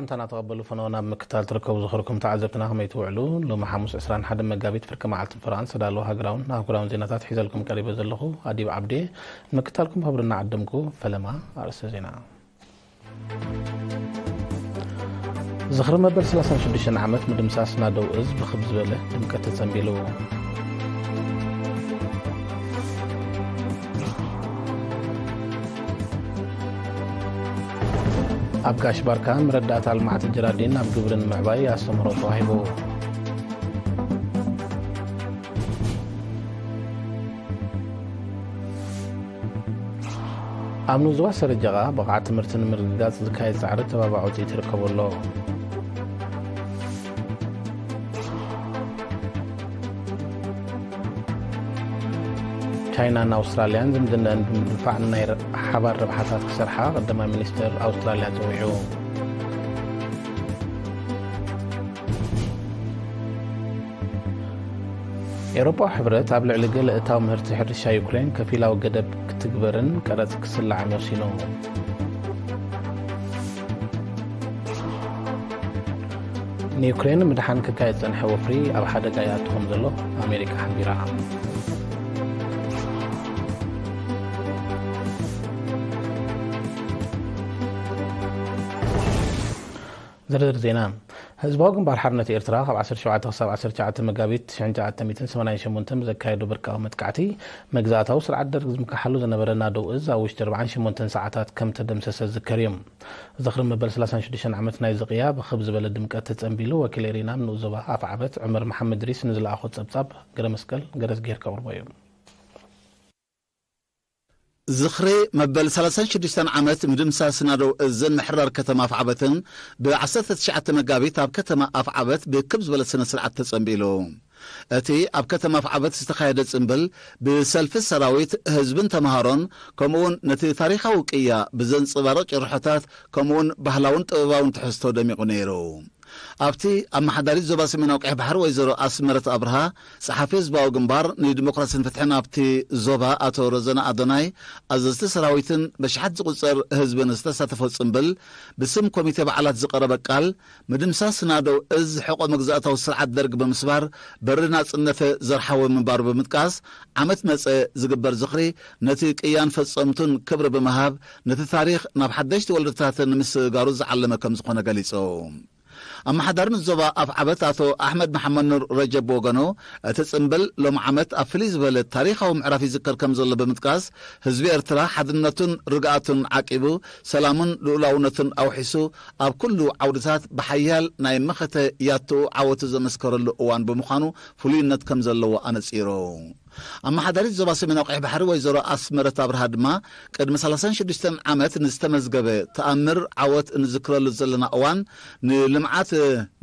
ሰላምታና ተቐበሉ ፈነወ። ናብ ምክታል ትርከቡ ዝኽርኩም ተዓዘብትና ከመይ ትውዕሉ? ሎሚ ሓሙስ ዕስራን ሓደን መጋቢት ፍርቂ መዓልትን ፈረቓን ዝተዳለዉ ሃገራውን ኣህጉራውን ዜናታት ሒዘልኩም ቀሪበ ዘለኹ ኣዲብ ዓብዴ። ንምክታልኩም ብኽብሪ እናዓደምኩ ፈለማ ኣርእስተ ዜና። ዝኽሪ መበል ሰላሳን ሽዱሽተን ዓመት ምድምሳስ ናደው እዝ ብኽብ ዝበለ ድምቀት ተጸንቢሉ። ኣብ ጋሽ ባርካ መረዳእታ ልምዓት ጀራዲን ኣብ ግብሪ ንምዕባይ ኣስተምህሮ ተዋሂቡ። ኣብ ንዞባ ሰረጀቓ ብቕዓት ትምህርቲ ንምርግጋጽ ዝካየድ ጻዕሪ ተባባዕ ውጽኢት ይርከቦ ኣሎ። ቻይናን ኣውስትራልያን ዝምድነአን ብምድንፋዕ ንናይ ሓባር ረብሓታት ክሰርሓ ቀዳማይ ሚኒስትር ኣውስትራልያ ጸዊዑ። ኤውሮጳዊ ሕብረት ኣብ ልዕሊ ገለ እታው ምህርቲ ሕርሻ ዩክሬን ከፊላዊ ገደብ ክትግበርን ቀረጽ ክስላዕን ወሲኑ። ንዩክሬን ምድሓን ክካየድ ዝጸንሐ ወፍሪ ኣብ ሓደጋ ይኣቱ ከም ዘሎ ኣሜሪካ ሓቢራ። ዝርዝር ዜና። ህዝባዊ ግንባር ሓርነት ኤርትራ ካብ ዓሰርተ ሸውዓተ ክሳብ ዓሰርተ ትሽዓተ መጋቢት ሽሕን ትሽዓተ ሚእትን ሰማንያን ሸሞንተን ብዘካየዶ በርቃዊ መጥቃዕቲ፣ መግዛእታዊ ስርዓት ደርግ ዝምክሓሉ ዝነበረ ናደው እዝ ኣብ ውሽጢ ኣርባዓን ሸሞንተን ሰዓታት ከም ተደምሰሰ ዝዝከር እዩ። ዝኽሪ መበል ሰላሳን ሽዱሽተን ዓመት ናይዚ ቅያ ብኽብ ዝበለ ድምቀት ተጸንቢሉ። ወኪል ኤሪና ኣብ ንኡስ ዞባ ኣፍዓበት ዑመር መሓመድ ድሪስ ንዝለኣኾ ጸብጻብ ገረመስቀል ገረዝጊሄር ከቕርቦ እዩ። ዝኽሪ መበል ሰላሳን ሽዱሽተን ዓመት ምድምሳስ ናደው እዝን ምሕራር ከተማ ኣፍዓበትን ብ ዓሰርተ ትሽዓተ መጋቢት ኣብ ከተማ ኣፍዓበት ብክብ ዝበለ ስነ ስርዓት ተጸንቢሉ። እቲ ኣብ ከተማ ኣፍዓበት ዝተኻየደ ጽንብል ብሰልፊ ሰራዊት፣ ህዝብን ተምሃሮን፣ ከምኡውን ነቲ ታሪኻዊ ቅያ ብዘንጸባርቕ ጭርሖታት፣ ከምኡውን ባህላውን ጥበባውን ትሕዝቶ ደሚቑ ነይሩ። ኣብቲ ኣመሓዳሪት ዞባ ሰሜናዊ ቀይሕ ባሕሪ ወይዘሮ ኣስመረት ኣብርሃ፣ ጸሓፊ ህዝባዊ ግንባር ንዲሞክራስን ፍትሕን ኣብቲ ዞባ ኣቶ ረዘነ ኣዶናይ፣ ኣዘዝቲ ሰራዊትን በሽሓት ዝቑጸር ህዝብን ዝተሳተፎ ጽንብል፣ ብስም ኮሚቴ በዓላት ዝቐረበ ቃል፣ ምድምሳስ ናደው እዝ ሕቖ መግዛእታዊ ስርዓት ደርግ ብምስባር በሪ ናጽነት ዘርሓወ ምንባሩ ብምጥቃስ፣ ዓመት መጸ ዝግበር ዝኽሪ ነቲ ቅያን ፈጸምቱን ክብሪ ብምሃብ፣ ነቲ ታሪኽ ናብ ሓደሽቲ ወለዶታት ንምስግጋሩ ዝዓለመ ከም ዝኾነ ገሊጹ። ኣመሓዳሪ ንዞባ ኣፍዓበት ኣቶ ኣሕመድ መሓመድ ኑር ረጀብ ብወገኑ፣ እቲ ጽምብል ሎም ዓመት ኣብ ፍልይ ዝበለ ታሪኻዊ ምዕራፍ ይዝከር ከም ዘሎ ብምጥቃስ፣ ህዝቢ ኤርትራ ሓድነቱን ርግኣቱን ዓቂቡ፣ ሰላሙን ልኡላውነቱን ኣውሒሱ፣ ኣብ ኩሉ ዓውድታት ብሓያል ናይ መኸተ ያትኡ ዓወቱ ዘመስከረሉ እዋን ብምዃኑ ፍሉይነት ከም ዘለዎ ኣነጺሩ። ኣመሓዳሪት ዞባ ሰሜናዊ ቀይሕ ባሕሪ ወይዘሮ ኣስመረት ኣብርሃ ድማ፣ ቅድሚ ሰላሳን ሽዱሽተን ዓመት ንዝተመዝገበ ተኣምር ዓወት እንዝክረሉ ዘለና እዋን፣ ንልምዓት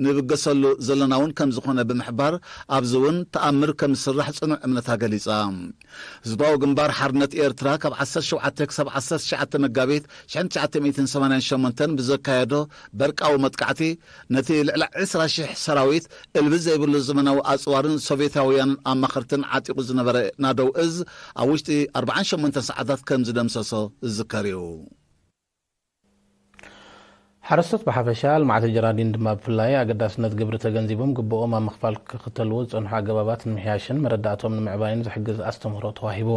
ንብገሰሉ ዘለና እውን ከም ዝኾነ ብምሕባር፣ ኣብዚ እውን ተኣምር ከም ዝስራሕ ጽኑዕ እምነታ ገሊጻ። ህዝባዊ ግንባር ሓርነት ኤርትራ ካብ ዓሰርተ ሸውዓተ ክሳብ ዓሰርተ ትሽዓተ መጋቢት ሽሕን ትሽዓተ ሚእትን ሰማንያን ሸሞንተን ብዘካየዶ በርቃዊ መጥቃዕቲ፣ ነቲ ልዕሊ ዕስራ ሽሕ ሰራዊት፣ እልቢ ዘይብሉ ዘመናዊ ኣጽዋርን ሶቭየታውያንን ኣማኸርትን ዓጢቑ ዝነበረ ናደው እዝ፣ ኣብ ውሽጢ ኣርባዓን ሸሞንተን ሰዓታት ከም ዝደምሰሶ ዝዝከር እዩ። ሓረስቶት ብሓፈሻ፣ ልምዓት ጀራዲን ድማ ብፍላይ፣ ኣገዳስነት ግብሪ ተገንዚቦም ግብኦም ኣብ ምኽፋል ክኽተልዎ ዝጸንሑ ኣገባባት ንምሕያሽን መረዳእቶም ንምዕባይን ዝሕግዝ ኣስተምህሮ ተዋሂቡ።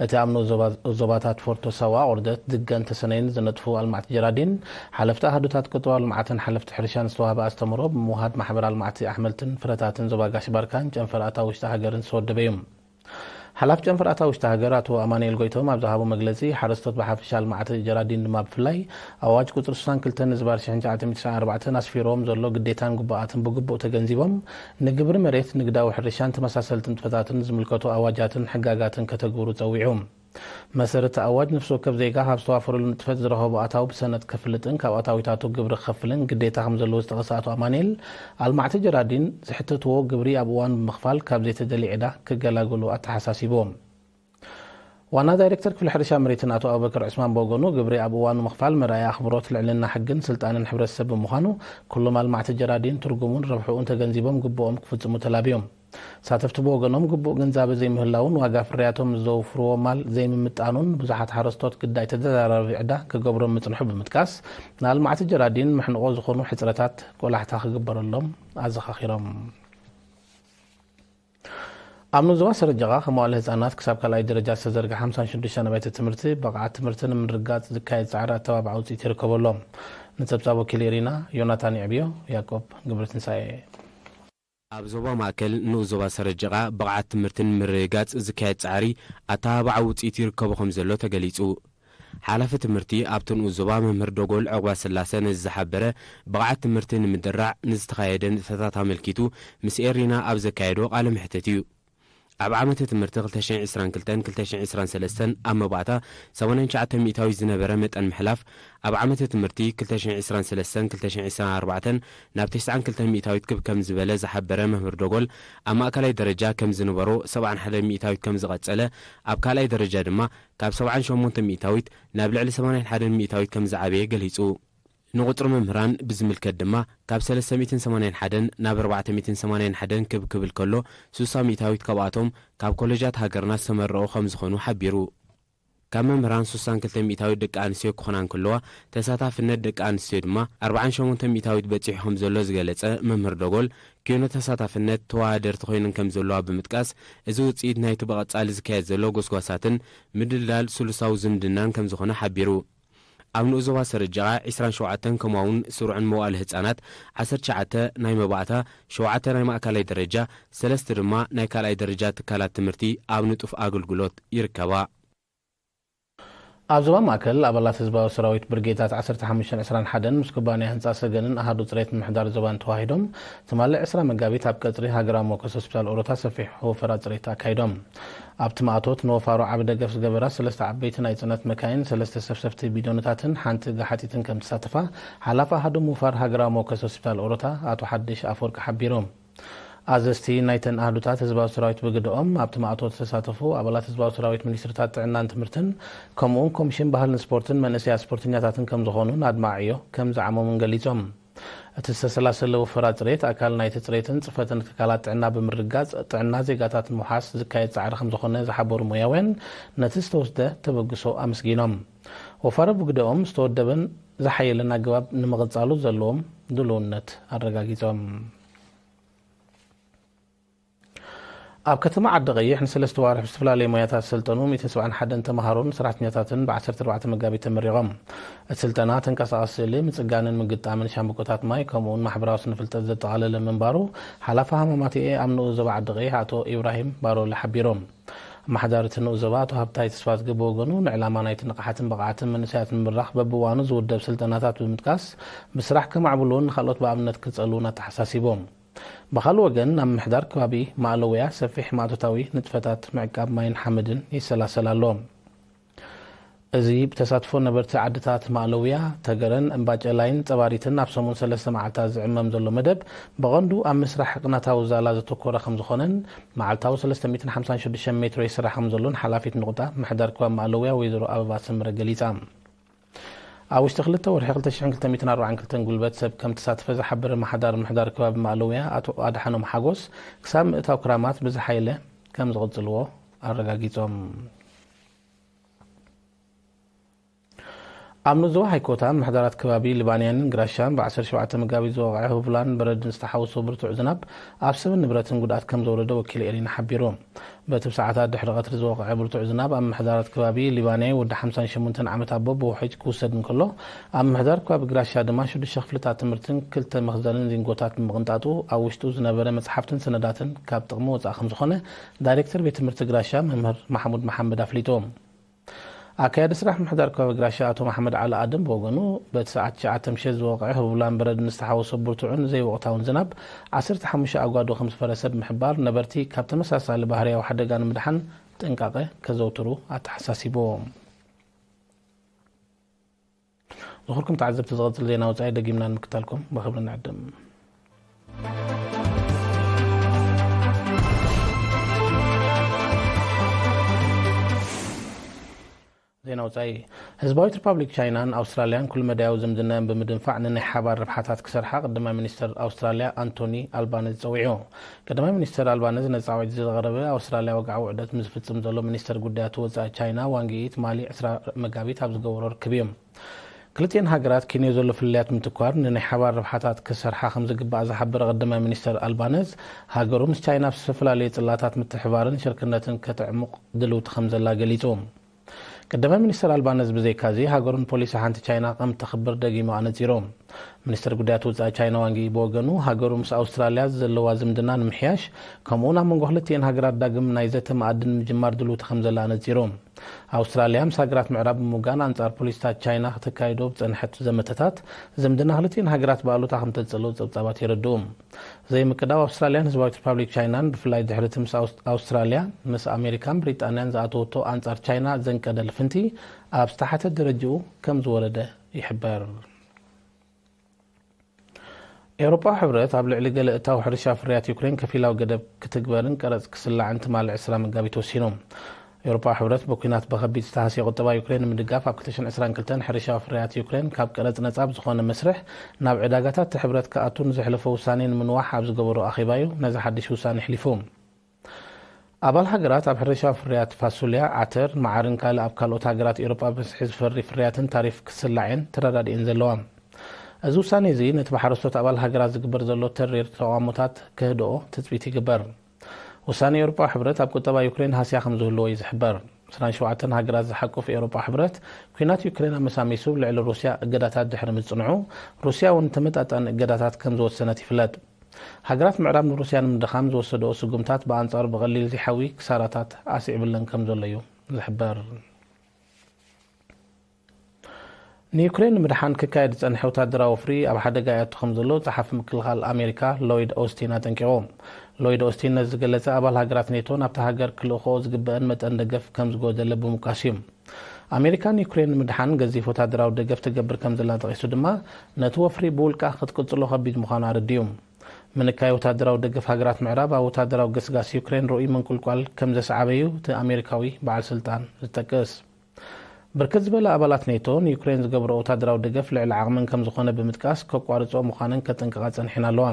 እቲ ኣብ ንኡስ ዞባ-፣ ዞባታት ፎርቶ ሳዋ፣ ኦርደት፣ ድገን ተሰነይን ዝነጥፉ ኣልማዕቲ ጀራዲን፣ ሓለፍቲ ኣሃዱታት ቁጠባዊ ልምዓትን ሓለፍቲ ሕርሻን ዝተዋህበ ኣስተምህሮ ብምውሃድ ማሕበር ኣልማዕቲ ኣሕምልትን ፍረታትን ዞባ ጋሽ ባርካን ጨንፈር ኣታዊ ውሽጢ ሃገርን ዝተወደበ እዩ። ሓላፊ ጨንፈር ኣታዊ ውሽጢ ሃገር ኣቶ ኣማኑኤል ጎይቶም ኣብ ዝሃቦ መግለጺ፣ ሓረስቶት ብሓፈሻ ኣልማዕቲ ጀራዲን ድማ ብፍላይ ኣዋጅ ቁጽሪ ስሳን ክልተን ዝባር ሽሕን ትሽዓተ ሚእትን ትስዓን ኣርባዕተን ኣስፊሮም ዘሎ ግዴታን ግቡኣትን ብግቡእ ተገንዚቦም ንግብሪ መሬት፣ ንግዳዊ ሕርሻን ተመሳሰልቲ ንጥፈታትን ዝምልከቱ ኣዋጃትን ሕጋጋትን ከተግብሩ ጸዊዑ። መሰረት ኣዋጅ፣ ነፍሲ ወከፍ ዜጋ ካብ ዝተዋፈረሉ ንጥፈት ዝረኸቦ ኣታዊ ብሰነድ ከፍልጥን ካብ ኣታዊታቱ ግብሪ ክኸፍልን ግዴታ ከም ዘለዎ ዝጠቐሰ ኣቶ ኣማኑኤል፣ ኣልማዕቲ ጀራዲን ዝሕተትዎ ግብሪ ኣብ እዋን ብምኽፋል ካብ ዘይተደልየ ዕዳ ክገላገሉ ኣተሓሳሲቦም። ዋና ዳይሬክተር ክፍሊ ሕርሻ መሬትን ኣቶ ኣቡበከር ዑስማን ብወገኑ፣ ግብሪ ኣብ እዋኑ ምኽፋል መርኣያ ኣኽብሮት ልዕልና ሕግን ስልጣንን ሕብረተሰብ ብምዃኑ፣ ኩሎም ኣልማዕቲ ጀራዲን ትርጉሙን ረብሕኡን ተገንዚቦም ግብኦም ክፍጽሙ ተላብዮም። ተሳተፍቲ ብወገኖም ግቡእ ግንዛበ ዘይምህላውን ዋጋ ፍርያቶም ዘውፍርዎ ማል ዘይምምጣኑን ብዙሓት ሓረስቶት ግዳይ ተደራራቢ ዕዳ ክገብሮም ምጽንሑ ብምጥቃስ፣ ንኣልማዕቲ ጀራዲን መሕንቖ ዝኾኑ ሕጽረታት ቆላሕታ ክግበረሎም ኣዘኻኺሮም። ኣብ ንዞባ ሰረጀቓ ከመዋለ ህጻናት ክሳብ ካልኣይ ደረጃ ዝተዘርግሐ ሓምሳን ሽዱሽተን ኣብያተ ትምህርቲ ብቕዓት ትምህርቲ ንምርጋጽ ዝካየድ ጻዕሪ ኣተባብዓ ውጽኢት ይርከበሎም። ንጸብጻብ ወኪል ኤሪና ዮናታን የዕብዮ። ያዕቆብ ገብረትንሳኤ። ኣብ ዞባ ማእከል ንኡስ ዞባ ሰረጀቓ ብቕዓት ትምህርቲ ንምርግጋጽ ዝካየድ ጻዕሪ ኣተባብዓ ውጽኢት ይርከቦ ከም ዘሎ ተገሊጹ። ሓላፊ ትምህርቲ ኣብቲ ንኡስ ዞባ መምህር ዶጎል ዕቑባ ስላሰ ነዚ ዝሓበረ፣ ብቕዓት ትምህርቲ ንምድራዕ ንዝተኻየደ ንጥፈታት ኣመልኪቱ ምስ ኤሪና ኣብ ዘካየዶ ቃለ መሕትት እዩ። ኣብ ዓመተ ትምህርቲ ክልተ ሽሕን ዕስራን ክልተን ክልተ ሽሕን ዕስራን ሰለስተን ኣብ መባእታ ሰማንያን ትሽዓተ ሚእታዊት ዝነበረ መጠን ምሕላፍ፣ ኣብ ዓመተ ትምህርቲ ክልተ ሽሕን ዕስራን ሰለስተን ክልተ ሽሕን ዕስራን ኣርባዕተን ናብ ተስዓን ክልተን ሚእታዊት ክብ ከም ዝበለ ዝሓበረ መምህር ዶጎል፣ ኣብ ማእከላይ ደረጃ ከም ዝነበሮ ሰብዓን ሓደን ሚእታዊት ከም ዝቐጸለ፣ ኣብ ካልኣይ ደረጃ ድማ ካብ ሰብዓን ሸሞንተን ሚእታዊት ናብ ልዕሊ ሰማንያን ሓደን ሚእታዊት ከም ዝዓበየ ገሊጹ። ንቑጽሪ መምህራን ብዝምልከት ድማ፣ ካብ ሰለስተ ሚእትን ሰማንያን ሓደን ናብ ኣርባዕተ ሚእትን ሰማንያን ሓደን ክብ ክብል ከሎ፣ ሱሳ ሚእታዊት ካብኣቶም ካብ ኮለጃት ሃገርና ዝተመረቑ ከም ዝኾኑ ሓቢሩ። ካብ መምህራን ሱሳን ክልተ ሚእታዊት ደቂ ኣንስትዮ ክኾና እንከለዋ፣ ተሳታፍነት ደቂ ኣንስትዮ ድማ ኣርባዓን ሸሞንተ ሚእታዊት በጺሑ ከም ዘሎ ዝገለጸ መምህር ዶጎል፣ ኪኖ ተሳታፍነት ተወዳደርቲ ኮይነን ከም ዘለዋ ብምጥቃስ፣ እዚ ውጽኢት ናይቲ ብቐጻሊ ዝካየድ ዘሎ ጎስጓሳትን ምድልዳል ስሉሳዊ ዝምድናን ከም ዝኾነ ሓቢሩ። ኣብ ንኡስ ዞባ ሰረጀቓ ዕስራን ሸውዓተን ከምኡ'ውን ስሩዕን መዋእለ ህጻናት፣ ዓሰርተ ትሽዓተ ናይ መባእታ፣ ሸውዓተ ናይ ማእከላይ ደረጃ፣ ሰለስተ ድማ ናይ ካልኣይ ደረጃ ትካላት ትምህርቲ ኣብ ንጡፍ ኣገልግሎት ይርከባ። ኣብ ዞባ ማእከል፣ ኣባላት ህዝባዊ ሰራዊት ብርጌዳት ዓሰርተ ሓሙሽተን ዕስራን ሓደን ምስ ኩባንያ ህንጻ ሰገንን ኣሃዱ ጽሬት ምምሕዳር ዞባን ተዋሂዶም፣ ትማሊ ዕስራ መጋቢት ኣብ ቀጽሪ ሃገራዊ ሞከስ ሆስፒታል ኦሮታ ሰፊሕ ወፈራ ጽሬት ኣካይዶም። ኣብቲ ማእቶት ንወፋሩ ዓቢ ደገፍ ዝገበራ ሰለስተ ዓበይቲ ናይ ጽዕነት መካይን፣ ሰለስተ ሰፍሰፍቲ ቢዶንታትን ሓንቲ ጋሓጢትን ከም ተሳተፋ፣ ሓላፊ ኣሃዱ ምውፋር ሃገራዊ ሞከስ ሆስፒታል ኦሮታ ኣቶ ሓድሽ ኣፈወርቂ ሓቢሩ። ኣዘዝቲ ናይተን ኣሃዱታት ህዝባዊ ሰራዊት ብግደኦም፣ ኣብቲ ማእቶት ዝተሳተፉ ኣባላት ህዝባዊ ሰራዊት፣ ሚኒስትርታት ጥዕናን ትምህርትን፣ ከምኡ'ውን ኮሚሽን ባህልን ስፖርትን መንእሰያት ስፖርተኛታትን ከም ዝኾኑን ኣድማዒ ዕዮ ከም ዝዓሞምን ገሊጾም። እቲ ዝተሰላሰለ ወፈራ ጽሬት ኣካል ናይቲ ጽሬትን ጽፈትን ትካላት ጥዕና ብምርግጋጽ፣ ጥዕና ዜጋታት ንምውሓስ ዝካየድ ጻዕሪ ከም ዝኾነ ዝሓበሩ ሞያውያን፣ ነቲ ዝተወስደ ተበግሶ ኣመስጊኖም። ወፈራ ብግደኦም ዝተወደበን ዝሓየለን ኣገባብ ንምቕጻሉ ዘለዎም ድልውነት ኣረጋጊጾም። ኣብ ከተማ ዓዲ ቀይሕ ንሰለስተ ዋርሕ ብዝተፈላለየ ሞያታት ዝሰልጠኑ ሚእትን ሰብዓን ሓደን ተምሃሮን ሰራሕተኛታትን ብ ዓሰርተ ኣርባዕተ መጋቢት ተመሪቖም። እቲ ስልጠና ተንቀሳቓሲ ስእሊ፣ ምጽጋንን ምግጣምን ሻምብቆታት ማይ፣ ከምኡ'ውን ማሕበራዊ ስነ-ፍልጠት ዘጠቓለለ ምንባሩ፣ ሓላፊ ሃማማትኤ ኣብ ንኡስ ዞባ ዓዲ ቀይሕ ኣቶ ኢብራሂም ባሮለ ሓቢሮም። ኣመሓዳሪ እቲ ንኡስ ዞባ ኣቶ ሃብታይ ተስፋዝጊ ብወገኑ፣ ንዕላማ ናይቲ ንቕሓትን ብቕዓትን መንእሰያት ንምብራኽ በብእዋኑ ዝውደብ ስልጠናታት ብምጥቃስ፣ ብስራሕ ከማዕብሉን ንኻልኦት ብኣብነት ክጸልዉን ኣተሓሳሲቦም። ብኻልእ ወገን፣ ኣብ ምምሕዳር ከባቢ ማእለውያ ሰፊሕ ማእቶታዊ ንጥፈታት ምዕቃብ ማይን ሓመድን ይሰላሰል ኣሎ። እዚ ብተሳትፎ ነበርቲ ዓድታት ማእለውያ፣ ተገረን፣ እምባጨላይን ጸባሪትን ኣብ ሰሙን ሰለስተ መዓልታት ዝዕመም ዘሎ መደብ፣ ብቐንዱ ኣብ ምስራሕ ቅናታዊ ዛላ ዘተኮረ ከም ዝኾነን፣ መዓልታዊ ሰለስተ ሚእትን ሓምሳን ሽዱሽተን ሜትሮ ይስራሕ ከም ዘሎን ሓላፊት ንቑጣ ምምሕዳር ከባቢ ማእለውያ ወይዘሮ ኣበባ ሰመረ ገሊጻ። ኣብ ውሽጢ ክልተ ወርሒ ክልተ ሽሕን ክልተ ሚእትን ኣርባዓን ክልተን ጉልበት ሰብ ከም ተሳተፈ ዝሓበረ ኣመሓዳሪ ምምሕዳር ከባቢ ማእለውያ ኣቶ ኣድሓኖም ሓጎስ፣ ክሳብ ምእታው ክራማት ብዝሓየለ ከም ዝቕጽልዎ ኣረጋጊጾም። ኣብ ንኡስ ዞባ ሃይኮታ ምምሕዳራት ከባቢ ልባንያንን ግራሻን ብ ዓሰርተ ሸውዓተ መጋቢት ዝወቕዐ ህቡላን በረድን ዝተሓወሶ ብርቱዕ ዝናብ ኣብ ሰብን ንብረትን ጉድኣት ከም ዘውረደ ወኪል ኤሪና ሓቢሩ። በቲ ብሰዓታት ድሕሪ ቀትሪ ዝወቕዐ ብርቱዕ ዝናብ ኣብ ምምሕዳራት ከባቢ ሊባንያ ወዲ ሓምሳን ሸሞንተን ዓመት ኣቦ ብውሕጅ ክውሰድ እንከሎ፣ ኣብ ምምሕዳር ከባቢ ግራሻ ድማ ሽዱሽተ ክፍልታት ትምህርትን ክልተ መኽዘንን ዚንጎታት ብምቕንጣጡ ኣብ ውሽጡ ዝነበረ መጽሓፍትን ሰነዳትን ካብ ጥቕሚ ወጻኢ ከም ዝኾነ ዳይሬክተር ቤት ትምህርቲ ግራሻ መምህር ማሕሙድ መሓመድ ኣፍሊጡ። ኣካያዲ ስራሕ ምምሕዳር ከባቢ ግራሻ ኣቶ መሓመድ ዓሊ ኣደም ብወገኑ፣ በቲ ሰዓት ትሽዓተ ምሸት ዝወቕዐ ህቡላን በረድን ዝተሓወሶ ብርቱዕን ዘይወቕታውን ዝናብ ዓሰርተ ሓሙሽተ ኣጓዶ ከም ዝፈረሰ ብምሕባር፣ ነበርቲ ካብ ተመሳሳሊ ባህርያዊ ሓደጋ ንምድሓን ጥንቃቐ ከዘውትሩ ኣተሓሳሲቡ። ዝኹርኩም ተዓዘብቲ፣ ዝቐጽል ዜና ወጻኢ ደጊምና ንምክታልኩም ብኽብሪ ንዕድም። ዜና ኣውጻኢ። ህዝባዊት ሪፓብሊክ ቻይናን ኣውስትራልያን ኩልመዳያዊ ዝምድናን ብምድንፋዕ ንናይ ሓባር ረብሓታት ክሰርሓ ቀዳማይ ሚኒስተር ኣውስትራልያ ኣንቶኒ ኣልባነዝ ጸዊዑ። ቀዳማይ ሚኒስተር ኣልባነዝ ነዚ ጻውዒት እዚ ዘቕረበ ኣውስትራልያ ወግዓዊ ውዕደት ምስ ዝፍጽም ዘሎ ሚኒስተር ጉዳያት ወጻኢ ቻይና ዋንግ ዪ ትማሊ ዕስራ መጋቢት ኣብ ዝገበሮ ርክብ እዩ። ክልቲኤን ሃገራት ኪንዮ ዘሎ ፍልልያት ምትኳር ንናይ ሓባር ረብሓታት ክሰርሓ ከም ዝግባእ ዝሓበረ ቀዳማይ ሚኒስተር ኣልባነዝ፣ ሃገሩ ምስ ቻይና ኣብ ዝተፈላለየ ጽላታት ምትሕባርን ሽርክነትን ከተዕሙቕ ድልውቲ ከም ዘላ ገሊጹ። ቀዳማይ ሚኒስተር ኣልባነዝ ብዘይካዚ፣ ሃገሩን ፖሊሲ ሓንቲ ቻይና ከም ተኽብር ደጊሙ ኣነጺሩ። ሚኒስተር ጉዳያት ወጻኢ ቻይና ዋንግ ዪ ብወገኑ፣ ሃገሩ ምስ ኣውስትራልያ ዘለዋ ዝምድና ንምሕያሽ፣ ከምኡውን ኣብ መንጎ ክልቲኤን ሃገራት ዳግም ናይ ዘተ መኣዲ ንምጅማር ድልውቲ ከም ዘላ ኣነጺሩ። ኣውስትራልያ ምስ ሃገራት ምዕራብ ብምውጋን ኣንጻር ፖሊሲታት ቻይና ከተካይዶ ብጸንሐት ዘመተታት፣ ዝምድና ክልቲኤን ሃገራት ብኣሉታ ከም ተጸልው ጸብጻባት የረድኡ። ዘይምቅዳው ኣውስትራልያን ህዝባዊት ሪፓብሊክ ቻይናን፣ ብፍላይ ድሕሪ እቲ ምስ ኣውስ-፣ ኣውስትራልያ ምስ ኣሜሪካን ብሪጣንያን ዝኣተወቶ ኣንጻር ቻይና ዘንቀደ ልፍንቲ፣ ኣብ ዝተሓተ ደረጃኡ ከም ዝወረደ ይሕበር። ኤውሮጳዊ ሕብረት ኣብ ልዕሊ ገለ እታው ሕርሻ ፍርያት ዩክሬን ከፊላዊ ገደብ ክትግበርን ቀረጽ ክስላዕን ትማሊ ዕስራ መጋቢት ወሲኑ። ኤውሮጳዊ ሕብረት፣ ብኲናት ብኸቢድ ዝተሃስየ ቁጠባ ዩክሬን ንምድጋፍ፣ ኣብ ክልተ ሽሕን ዕስራን ክልተን ሕርሻዊ ፍርያት ዩክሬን ካብ ቀረጽ ነጻ ብዝኾነ መስርሕ ናብ ዕዳጋታት እቲ ሕብረት ክኣቱ ንዘሕለፎ ውሳኔ ንምንዋሕ ኣብ ዝገበሮ ኣኼባ'ዩ ነዚ ሓድሽ ውሳኔ ኣሕሊፉ። ኣባል ሃገራት ኣብ ሕርሻዊ ፍርያት ፋሱልያ፣ ዓተር፣ መዓርን ካልእ ኣብ ካልኦት ሃገራት ኤውሮጳ ብብዝሒ ዝፈሪ ፍርያትን ታሪፍ ክስላዕ እየን ተረዳዲኤን ዘለዋ። እዚ ውሳኔ እዚ ነቲ ብሓረስቶት ኣባል ሃገራት ዝግበር ዘሎ ተሪር ተቓውሞታት ከህድኦ ትጽቢት ይግበር። ውሳኔ ኤውሮጳዊ ሕብረት ኣብ ቁጠባ ዩክሬን ሃስያ ከም ዝህልዎ እዩ ዝሕበር። ዕስራን ሸውዓተን ሃገራት ዝሓቁፍ ኤውሮጳዊ ሕብረት፣ ኲናት ዩክሬን ኣመሳሚሱ ልዕሊ ሩስያ እገዳታት ድሕሪ ምጽንዑ፣ ሩስያ እውን ተመጣጣኒ እገዳታት ከም ዝወሰነት ይፍለጥ። ሃገራት ምዕራብ ንሩስያ ንምድኻም ዝወሰድኦ ስጉምታት ብኣንጻሩ ብቐሊል ዘይሓዊ ክሳራታት ኣስዒብለን ከም ዘሎ እዩ ዝሕበር። ንዩክሬን ንምድሓን ክካየድ ዝጸንሐ ወታደራዊ ወፍሪ ኣብ ሓደጋ ይኣቱ ከም ዘሎ ጸሓፊ ምክልኻል ኣሜሪካ ሎይድ ኦስቲን ኣጠንቂቑ። ሎይድ ኦስቲን ነዚ ዝገለጸ፣ ኣባል ሃገራት ኔቶ ናብታ ሃገር ክልእኽኦ ዝግበአን መጠን ደገፍ ከም ዝጎደለ ብምውቃስ እዩ። ኣሜሪካ ንዩክሬን ንምድሓን ገዚፍ ወታደራዊ ደገፍ ትገብር ከም ዘላ ጠቒሱ ድማ፣ ነቲ ወፍሪ ብውልቃ ክትቅጽሎ ከቢድ ምዃኑ ኣረዲኡ። ምንካይ ወታደራዊ ደገፍ ሃገራት ምዕራብ ኣብ ወታደራዊ ገስጋስ ዩክሬን ርኡይ ምንቁልቋል ከም ዘስዓበ እዩ እቲ ኣሜሪካዊ በዓል ስልጣን ዝጠቅስ። ብርክት ዝበላ ኣባላት ኔቶ ንዩክሬን ዝገብርኦ ወታደራዊ ደገፍ ልዕሊ ዓቕመን ከም ዝኾነ ብምጥቃስ፣ ከቋርጽኦ ምዃነን ከጠንቅቓ ጸኒሐን ኣለዋ።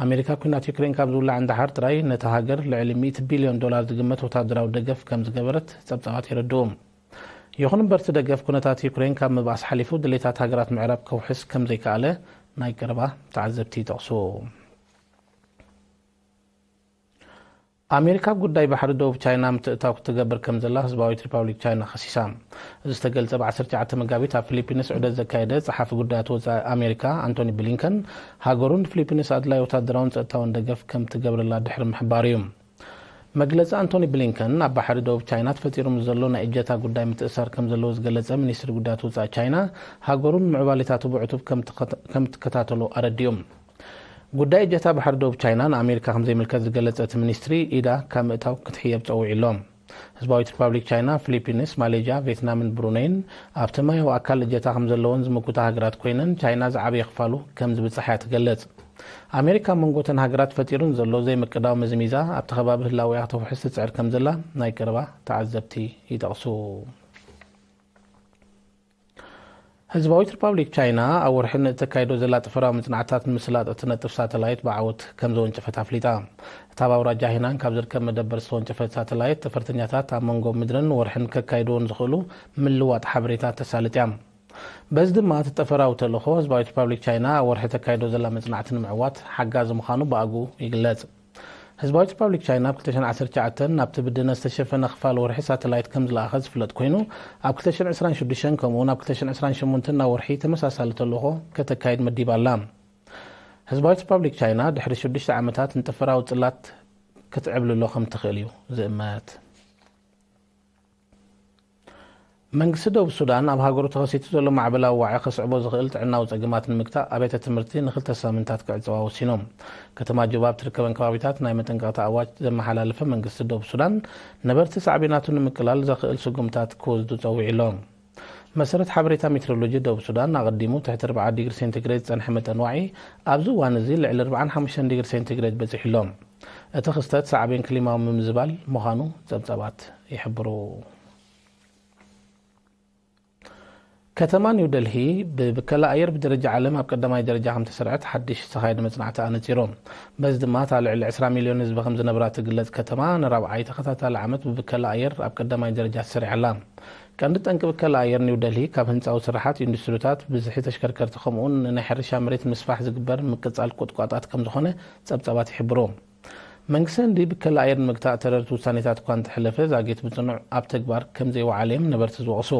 ኣሜሪካ ኲናት ዩክሬን ካብ ዝውላዕ ንደሓር ጥራይ ነታ ሃገር ልዕሊ ሚእቲ ቢልዮን ዶላር ዝግመት ወታደራዊ ደገፍ ከም ዝገበረት ጸብጻባት የረድኡ። ይኹን እምበር፣ እቲ ደገፍ ኩነታት ዩክሬን ካብ ምብኣስ ሓሊፉ ድሌታት ሃገራት ምዕራብ ከውሕስ ከም ዘይከኣለ ናይ ቀረባ ተዓዘብቲ ይጠቕሱ። ኣሜሪካ ኣብ ጉዳይ ባሕሪ ደቡብ ቻይና ምትእትታው ክትገብር ከም ዘላ ህዝባዊት ሪፓብሊክ ቻይና ከሲሳ። እዚ ዝተገልጸ ብ ዓሰርተ ትሽዓተ መጋቢት ኣብ ፊሊፒንስ ዑደት ዘካየደ ጸሓፊ ጉዳያት ወጻኢ ኣሜሪካ ኣንቶኒ ብሊንከን፣ ሃገሩ ንፊሊፒንስ ኣድላይ ወታደራውን ጸጥታውን ደገፍ ከም ትገብረላ ድሕሪ ምሕባሩ እዩ። መግለጺ ኣንቶኒ ብሊንከን፣ ኣብ ባሕሪ ደቡብ ቻይና ተፈጢሩ ምስ ዘሎ ናይ እጀታ ጉዳይ ምትእስሳር ከም ዘለዎ ዝገለጸ ሚኒስትሪ ጉዳያት ወጻኢ ቻይና፣ ሃገሩ ንምዕባሌታቱ ብዕቱብ ከም ትኸተ-፣ ከም ትከታተሎ ኣረዲኡ። ጉዳይ እጀታ ባሕሪ ደቡብ ቻይና ንኣሜሪካ ከም ዘይምልከት ዝገለጸ እቲ ሚኒስትሪ፣ ኢዳ ካብ ምእታው ክትሕየብ ጸዊዑ ኣሎ። ህዝባዊት ሪፓብሊክ ቻይና፣ ፊሊፒንስ፣ ማሌዥያ፣ ቬትናምን ብሩነይን ኣብቲ ማያዊ ኣካል እጀታ ከም ዘለወን ዝምጉታ ሃገራት ኮይነን፣ ቻይና ዝዓበየ ክፋሉ ከም ዝብጽሕ እያ ትገልጽ። ኣሜሪካ ኣብ መንጎ እተን ሃገራት ፈጢሩ ንዘሎ ዘይምቅዳው መዝሚዛ፣ ኣብቲ ከባቢ ህላወኣ ከተውሕስ ትጽዕር ከም ዘላ ናይ ቀረባ ተዓዘብቲ ይጠቕሱ። ህዝባዊት ሪፓብሊክ ቻይና ኣብ ወርሒ ንእተካይዶ ዘላ ጠፈራዊ መጽናዕትታት ንምስላጥ እትነጥፍ ሳተላይት ብዓወት ከም ዘወንጨፈት ኣፍሊጣ። እታ ኣብ ኣውራጃ ሄናን ካብ ዝርከብ መደበር ዝተወንጨፈት ሳተላይት፣ ጠፈርተኛታት ኣብ መንጎ ምድርን ወርሕን ከካይድዎ ንዝኽእሉ ምልዋጥ ሓበሬታ ተሳልጥ እያ። በዚ ድማ፣ እቲ ጠፈራዊ ተልእኾ ህዝባዊት ሪፓብሊክ ቻይና ኣብ ወርሒ ተካይዶ ዘላ መጽናዕቲ ንምዕዋት ሓጋዚ ምዃኑ ብኣግኡ ይግለጽ። ህዝባዊት ሪፓብሊክ ቻይና ኣብ ክልተ ሽሕን ዓሰርተ ትሽዓተን ናብቲ ብድነ ዝተሸፈነ ክፋል ወርሒ ሳተላይት ከም ዝለኣኸት ዝፍለጥ ኮይኑ፣ ኣብ ክልተ ሽሕን ዕስራን ሽዱሽተን ከምኡውን ኣብ ክልተ ሽሕን ዕስራን ሸሞንተን ናብ ወርሒ ተመሳሳሊ ተልእኾ ከተካይድ መዲባ ኣላ። ህዝባዊት ሪፓብሊክ ቻይና ድሕሪ ሽዱሽተ ዓመታት ንጠፈራዊ ጽላት ክትዕብልሎ ከም ትኽእል እዩ ዝእመት። መንግስቲ ደቡብ ሱዳን ኣብ ሃገሩ ተኸሲቱ ዘሎ ማዕበላዊ ዋዒ ከስዕቦ ዝኽእል ጥዕናዊ ጸገማት ንምግታእ ኣብያተ ትምህርቲ ንኽልተ ሳምንታት ክዕጸዋ ወሲኑ። ከተማ ጁባ ኣብ ትርከበን ከባቢታት ናይ መጠንቀቕታ ኣዋጅ ዘመሓላለፈ መንግስቲ ደቡብ ሱዳን፣ ነበርቲ ሳዕቤናቱ ንምቅላል ዘኽእል ስጉምታት ክወስዱ ጸዊዑ ኣሎ። መሰረት ሓበሬታ ሜትሮሎጂ ደቡብ ሱዳን፣ ኣቐዲሙ ትሕቲ ኣርብዓ ዲግሪ ሴንቲግሬድ ዝጸንሐ መጠን ዋዒ፣ ኣብዚ እዋን እዚ ልዕሊ ኣርብዓን ሓሙሽተን ዲግሪ ሴንቲግሬድ በጺሑ ኣሎ። እቲ ክስተት ሳዕቤን ክሊማዊ ምምዝባል ምዃኑ ጸብጻባት ይሕብሩ። ከተማ ኒው ደልሂ ብብከላ ኣየር ብደረጃ ዓለም ኣብ ቀዳማይ ደረጃ ከም ተሰርዐት ሓድሽ ዝተኻየደ መጽናዕቲ ኣነጺሩ። በዚ ድማ እታ ልዕሊ ዕስራ ሚልዮን ህዝቢ ከም ዝነብራ ትግለጽ ከተማ ንራብዓይ ተኸታታሊ ዓመት ብብከላ ኣየር ኣብ ቀዳማይ ደረጃ ተሰሪዓ ኣላ። ቀንዲ ጠንቂ ብከላ ኣየር ኒው ደልሂ ካብ ህንጻዊ ስራሓት፣ ኢንዱስትሪታት፣ ብዝሒ ተሽከርከርቲ ከምኡውን ንናይ ሕርሻ መሬት ምስፋሕ ዝግበር ምቅጻል ቁጥቋጣት ከም ዝኾነ ጸብጻባት ይሕብሩ። መንግስቲ ህንዲ ብከላ ኣየር ንምግታእ ተረርቲ ውሳኔታት እኳ እንተሕለፈ፣ ዛጌት ብጽኑዕ ኣብ ተግባር ከም ዘይወዓለ እዮም ነበርቲ ዝወቕሱ።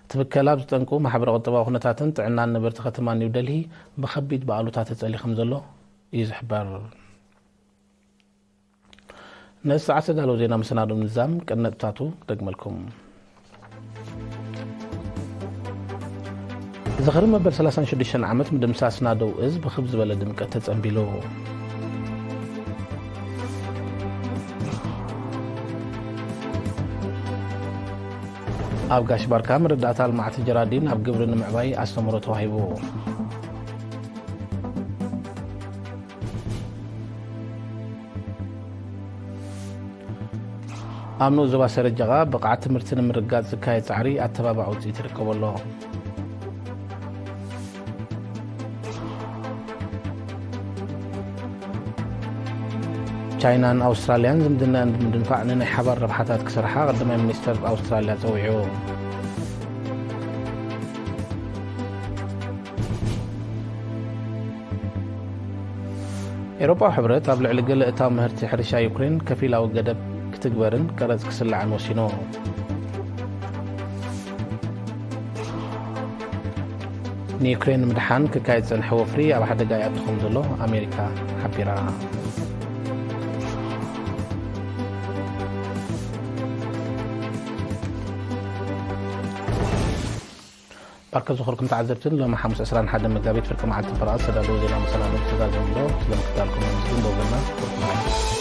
እቲ ብከላ ብዝጠንቁ ማሕበረ ቁጠባዊ ኩነታትን ጥዕናን ነበርቲ ከተማ ኒው ደልሂ ብኸቢድ ብኣሉታ ተጸሊ ከም ዘሎ እዩ ዝሕበር። ነዚ ሰዓት ዝተዳለወ ዜና መሰናዶ ምዛም ቅድመ ነጥብታቱ ደግመልኩም። ዝኽሪ መበል ሰላሳን ሽዱሽተን ዓመት ምድምሳስ ናደው እዝ ብኽብ ዝበለ ድምቀት ተጸንቢሉ። ኣብ ጋሽ ባርካ መረዳእታ ልምዓት ጀራዲን ኣብ ግብሪ ንምዕባይ ኣስተምህሮ ተዋሂቡ። ኣብ ንኡስ ዞባ ሰረጀቓ ብቕዓት ትምህርቲ ንምርግጋጽ ዝካየድ ጻዕሪ ኣተባባዒ ውጽኢት ይርከቦ ኣሎ። ቻይናን ኣውስትራልያን ዝምድናኣን ብምድንፋዕ ንናይ ሓባር ረብሓታት ክሰርሓ ቀዳማይ ሚኒስተር ኣውስትራልያ ጸዊዑ። ኤውሮጳዊ ሕብረት ኣብ ልዕሊ ገለ እታው ምህርቲ ሕርሻ ዩክሬን ከፊላዊ ገደብ ክትግበርን ቀረጽ ክስላዕን ወሲኑ። ንዩክሬን ንምድሓን ክካየድ ዝጸንሐ ወፍሪ ኣብ ሓደጋ ይኣቱ ከም ዘሎ ኣሜሪካ ሓቢራ። ባርከ ዝኸርኩም ተዓዘብትን ሎሚ ሓሙስ ዕስራን ሓደን መጋቢት ፍርቂ መዓልቲ ፍርቓ ዝተዳለወ ዜና መሰናዶ ተዛዘሙ ዶ ስለምክታልኩም ምስግን በውገና።